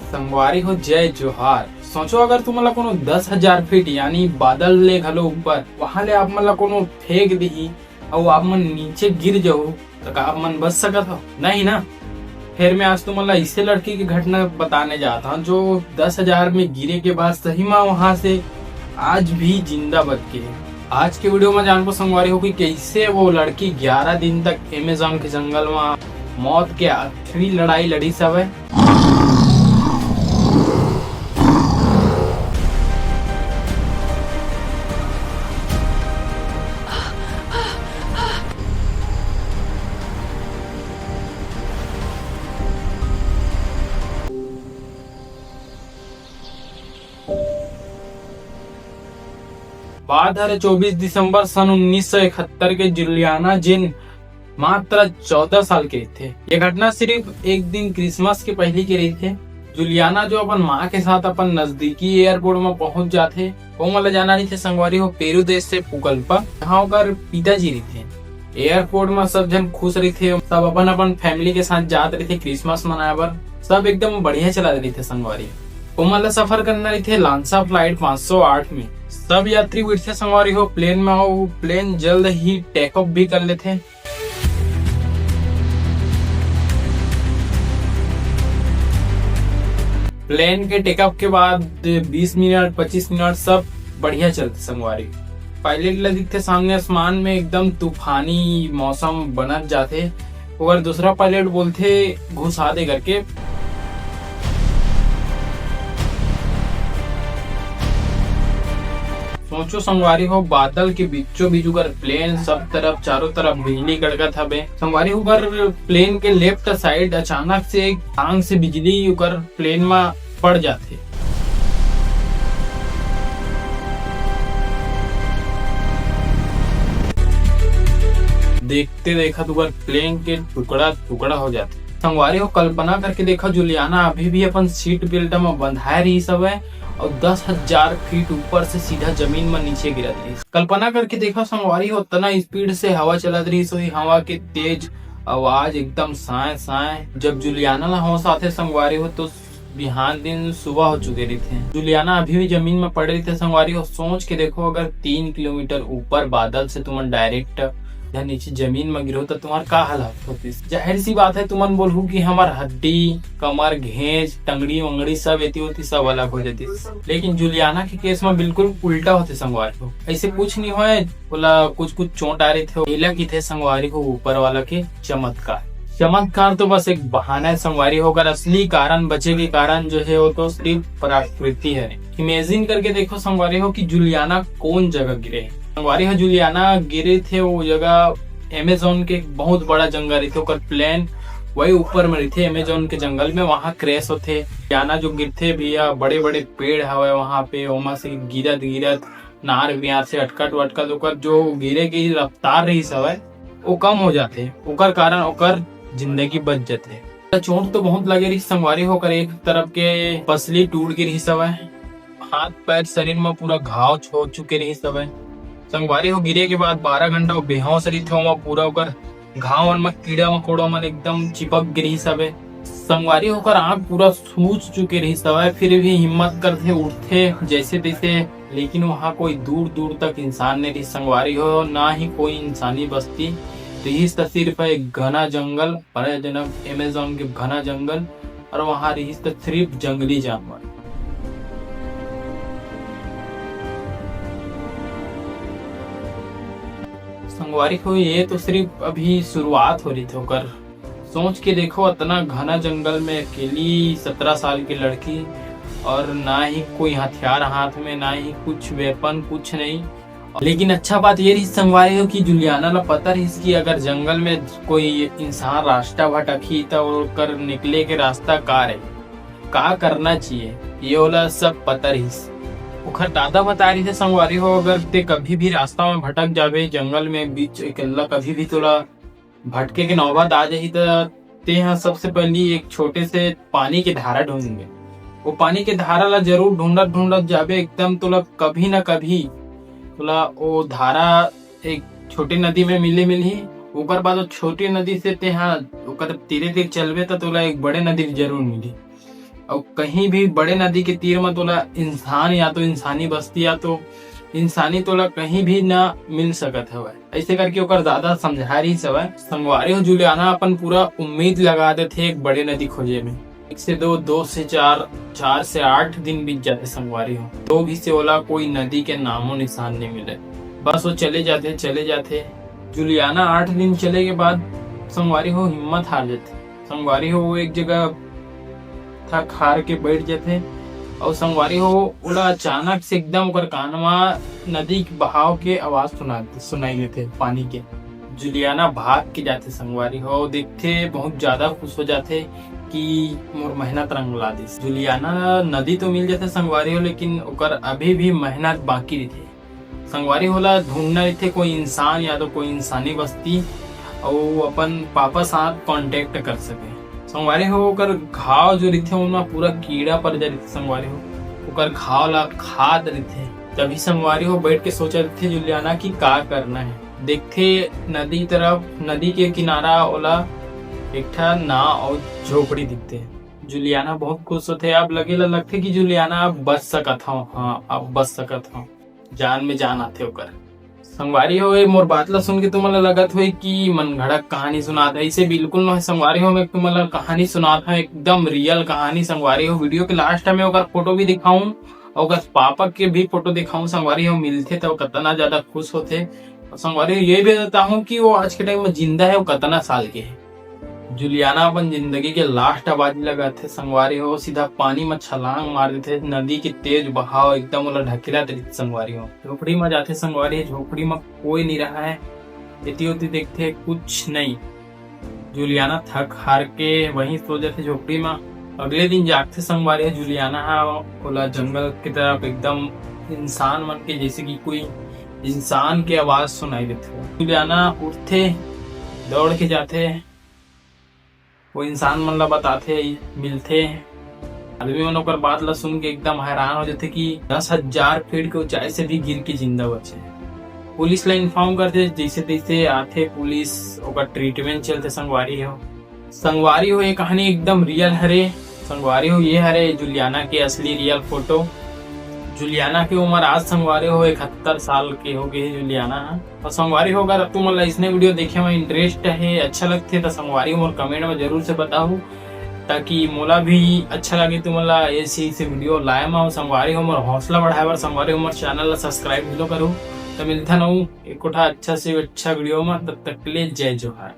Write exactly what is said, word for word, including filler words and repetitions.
संगवारी हो, जय जोहार। सोचो, अगर तुमन ला कोनो दस हजार फीट यानी बादल ले घलो ऊपर, वहां ले आप मन ला कोनो फेंक दिही अउ आप मन नीचे गिर जाहू, त का आप मन बच सकत हो? नहीं ना। फिर मैं आज तुमन ला ऐसे लड़की की घटना बताने जात हूँ, जो दस हजार में गिरे के बाद सही में वहां से आज भी जिंदा बच के हे। आज के वीडियो में जानबो संगवारी हो कि कैसे वो लड़की ग्यारह दिन तक अमेजोन के जंगल में मौत के आखिरी लड़ाई लड़ी सब है। बात हरे चौबीस दिसंबर सन उन्नीस सौ इकहत्तर के जुलियाना, जिन मात्र चौदह साल के थे। ये घटना सिर्फ एक दिन क्रिसमस के पहली के रही थे। जुलियाना जो अपन माँ के साथ अपन नजदीकी एयरपोर्ट में पहुंच जाथे, वो मतलब जाना रही थे संगवारी हो पेरू देश से पुकल्पा, जहाँ ओकर पिताजी रही थे। एयरपोर्ट में सब झन खुश रही थे, सब अपन अपन फैमिली के साथ जात रही थे क्रिसमस मनाए बर। सब एकदम बढ़िया चला रही थे संगवारी। ओमन ला सफर करना रही थे लांसा फ्लाइट पाँच सौ आठ में। सब यात्री बैठते संगवारी हो प्लेन में, वो प्लेन जल्द ही टेक ऑफ भी कर लेते। प्लेन के टेक ऑफ के बाद बीस मिनट, पच्चीस मिनट सब बढ़िया चलते संगवारी। पायलट ला दिखते सामने आसमान में एकदम तूफानी मौसम बनत जाथे। ओकर दूसरा पायलट बोलथे, "घुसा दे," करके। सोचो संगवारी हो, बादल के बीचों बीच ओकर प्लेन, सब तरफ, चारों तरफ बिजली कड़कत हवे। संगवारी हो, ओकर प्लेन के लेफ्ट साइड अचानक से एक टांग से बिजली ओकर प्लेन में पड़ जाथे। देखते देखत ओकर प्लेन के टुकड़ा टुकड़ा हो जाथे। संगवारी हो, कल्पना करके देखा, जुलियाना अभी भी अपन सीट बेल्ट में बंधाए रही सब है और दस हजार फीट ऊपर से सीधा जमीन में नीचे गिरत रही। कल्पना करके देखा संगवारी हो, उतना स्पीड से हवा चलत रही, सोई हवा के तेज आवाज एकदम साए साए। जब जुलियाना ला होश आथे संगवारी हो, तो बिहान दिन सुबह हो चुके रहिथे। जुलियाना अभी भी जमीन में पड़े रहिथे संगवारी हो। सोच के देखो, अगर तीन किलोमीटर ऊपर बादल से तुमन डायरेक्ट या नीचे जमीन में गिरो, तो तुम्हार का हालत होतिस? जाहिर सी बात है, तुमन बोलहू कि हमार हड्डी, कमर, घेंच, टंगड़ी वंगड़ी सब एती ओती सब अलग हो जातिस। लेकिन जुलियाना के केस में बिल्कुल उल्टा होते संगवारी हो। ऐसे कुछ नहीं होए, ओला कुछ कुछ चोट आ रही थे, एला किथे संगवारी हो ऊपर वाला के चमत्कार। चमत्कार तो बस एक बहाना है संगवारी हो, ओकर असली कारण, बचे के कारण जो है वो तो सिर्फ प्रकृति है। इमेजिन करके देखो संगवारी हो कि जुलियाना कौन जगह गिरे है। संगवारी हो, जुलियाना गिरे थे वो जगह अमेजोन के एक बहुत बड़ा जंगल रहिथे, ओकर प्लेन वही ऊपर में रहिथे अमेजोन के जंगल में, वहाँ क्रैश होथे। जुलियाना जो गिरथे भैया, बड़े बड़े पेड़ हवे वहाँ पे, ओमा से गिरत गिरत नार बियार से अटकत वटकत ओकर जो गिरे के रफ्तार रहिस हवय, वो कम हो जाथे, ओकर कारण ओकर जिंदगी बच जाथे। त चोट तो बहुत लगे रहिस संगवारी हो, ओकर एक तरफ के पसली टूट गे रहिस हवय, हाथ पैर शरीर में पूरा घाव हो चुके रहिस हवय। संगवारी हो, गिरे के बाद बारह घंटा वो बेहोश रहिथे, ओमा पूरा ओकर घाव मन म कीड़ा मकोड़ा मन एकदम चिपक गे रिहिस हवय। संगवारी हो, ओकर आँख पूरा सूज चुके रिहिस हवय, फिर भी हिम्मत करथे, उठथे जैसे तैसे, लेकिन वहाँ कोई दूर दूर तक इंसान नहीं रिहिस संगवारी हो, ना ही कोई इंसानी बस्ती रिहिस, त सिर्फ एक घना जंगल, बड़ा जनक अमेजोन के घना जंगल, और वहाँ रिहिस त सिर्फ जंगली जानवर। संगवारी हो, ये तो सिर्फ अभी शुरुआत हो रही थी ओकर। सोच के देखो, इतना घना जंगल में अकेली सत्रह साल की लड़की, और ना ही कोई हथियार हाथ में, ना ही कुछ वेपन, कुछ नहीं। लेकिन अच्छा बात ये रही संगवारी हो कि जुलियाना ला पता रही कि अगर जंगल में कोई इंसान रास्ता भटकही, तो ओकर निकले के रास्ता का रही, का करना चाहिए, ये ओला सब पता रहिस। ओखर दादा बता रही थे संगवारी हो, अगर ते कभी भी रास्ता में भटक जाबे, जंगल में बीच अकेला कभी भी तोला भटके के नौबत आ जाही, त ते ह सबसे पहली एक छोटे से पानी के धारा ढूंढबे। वो पानी के धारा ला जरूर ढूंढत ढूंढत जाबे, एकदम तोला कभी ना कभी तोला वो धारा एक छोटी नदी में मिले मिलही। ओकर बाद वो छोटी नदी से ते ह ओकर तीरे तीर चलबे, त तोला एक बड़े नदी जरूर मिलही। अउ कहीं भी बड़े नदी के तीर म तोला इंसान या तो इंसानी बस्ती या तो इंसानी तोला कहीं भी ना मिल सकत हवय। ऐसे करके ओकर दादा समझा रहिस हवय। संगवारी हो, जूलियाना अपन पूरा उम्मीद लगा देथे एक बड़े नदी खोजे में। एक से दो, दो से चार, चार से आठ दिन बीत जाथे संगवारी हो, तो भी से ओला कोई नदी के नामो निशान नहीं मिले। बस वो चले जाथे, चले जाथे। जूलियाना आठ दिन चले के बाद संगवारी हो हिम्मत हार जाथे। संगवारी हो वो एक जगह थक हार के बैठ जाथे। और संगवारी हो ओला अचानक से एकदम ओकर कान म नदी के बहाव के आवाज सुना सुनाई देथे, पानी के। जूलियाना भाग के जाथे संगवारी हो, देखथे बहुत ज्यादा खुश हो जाथे कि मोर मेहनत रंग ला दिस। जूलियाना नदी तो मिल जाथे संगवारी हो, लेकिन ओकर अभी भी मेहनत बाकी रहिथे। संगवारी हो ओला ढूंढना रहिथे कोई इंसान या तो कोई इंसानी बस्ती, अउ अपन पापा साथ कांटेक्ट कर सके। संगवारी हो ओकर घाव जो रहिथे ओमा पूरा कीड़ा पर जा रहिथे संगवारी हो, ओकर घाव ला खात रहिथे। तभी संगवारी हो बैठ के सोचा रहिथे जूलियाना कि का करना है। देखथे नदी तरफ, नदी के किनारा ओला एक ठा नाव अउ झोपड़ी दिखथे। जूलियाना बहुत खुश होथे। अब लगे ला लगथे कि जूलियाना अब बच सकत हव, हाँ अब बच सकत हव, जान में जान आथे ओकर। संगवारी हो, ए मोर बात ला सुन के तुमन ला लगत होही कि मन घड़क कहानी सुनात हे, इसे बिल्कुल नोहे संगवारी हो। मैं तुमन ला कहानी सुनात हव, एकदम रियल कहानी संगवारी हो। वीडियो के लास्ट में ओकर फोटो भी दिखाऊं, ओकर पापा के भी फोटो दिखाऊं संगवारी हो। मिलथे तो कतना ज्यादा खुश होथे। और संगवारी हो, ये भी बताहूं कि वो आज के टाइम में जिंदा है, वो कतना साल के है। जूलियाना अपन जिंदगी के लास्ट आवाज लगाथे संगवारी हो, सीधा पानी में छलांग मार देथे। नदी के तेज बहाव एकदम ओला ढकेला देथे संगवारी हो। झोपड़ी में जाथे संगवारी, झोपड़ी में कोई नहीं रहा है। एती ओती देखथे, कुछ नहीं। जूलियाना थक हार के वहीं सो जाथे झोपड़ी में। अगले दिन जागथे संगवारी हो, जूलियाना हा ओला जंगल की तरफ एकदम इंसान मन के, जैसे कि कोई इंसान के आवाज सुनाई देथे। जूलियाना उठथे, दौड़ के जाथे, वो इंसान मन ला बताथे, मिलथे। आदमी मन ओकर बात ला सुन के एकदम हैरान हो जाथे कि दस हजार फीट के ऊंचाई से भी गिर के जिंदा बचे। पुलिस ला इन्फॉर्म करथे, जैसे तैसे आथे पुलिस, ओकर ट्रीटमेंट चलथे संगवारी हो। संगवारी हो, ये कहानी एकदम रियल हरे। संगवारी हो, ये हरे जूलियाना के असली रियल फोटो। जूलियाना के उम्र आज संगवारी हो इकहत्तर साल के हो गए हे जूलियाना ह। और संगवारी हो, अगर तुमन ला इसने वीडियो देखे में इंटरेस्ट है, अच्छा लगथे, तो संगवारी हो मोर कमेंट में जरूर से बताहू, ताकि मोला भी अच्छा लगे तुमन ला ऐसे ऐसे वीडियो लाए में। और संगवारी हो मोर हौसला बढ़ाए बर संगवारी हो मोर चैनल ला सब्सक्राइब भी तो करू। तो मिलथन अउ एक कोठा अच्छा से अच्छा वीडियो में, तब तक के लिए जय जोहार।